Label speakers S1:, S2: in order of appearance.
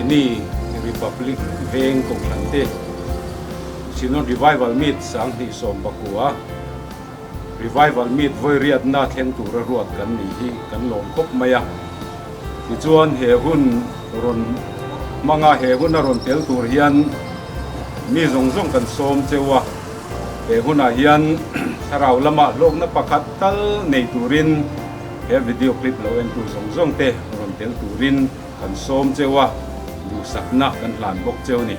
S1: Keini Republic Veng Kohhran te Synod Revival Meet 2019 Revival Meet vawi riatna thleng tura ruat kan nih hi kan lawm khawp mai a. Tichuan he hun rawn hmanga he huna rawn tel tur hian mi zawng zawng kan sawm cheu a. He hunah hian thlarau lama hlawkna pakhat tal nei turin he video clip lo entu zawng zawng te rawn tel turin kan sawm cheu a, duhsakna kan hlan bawk cheu a ni.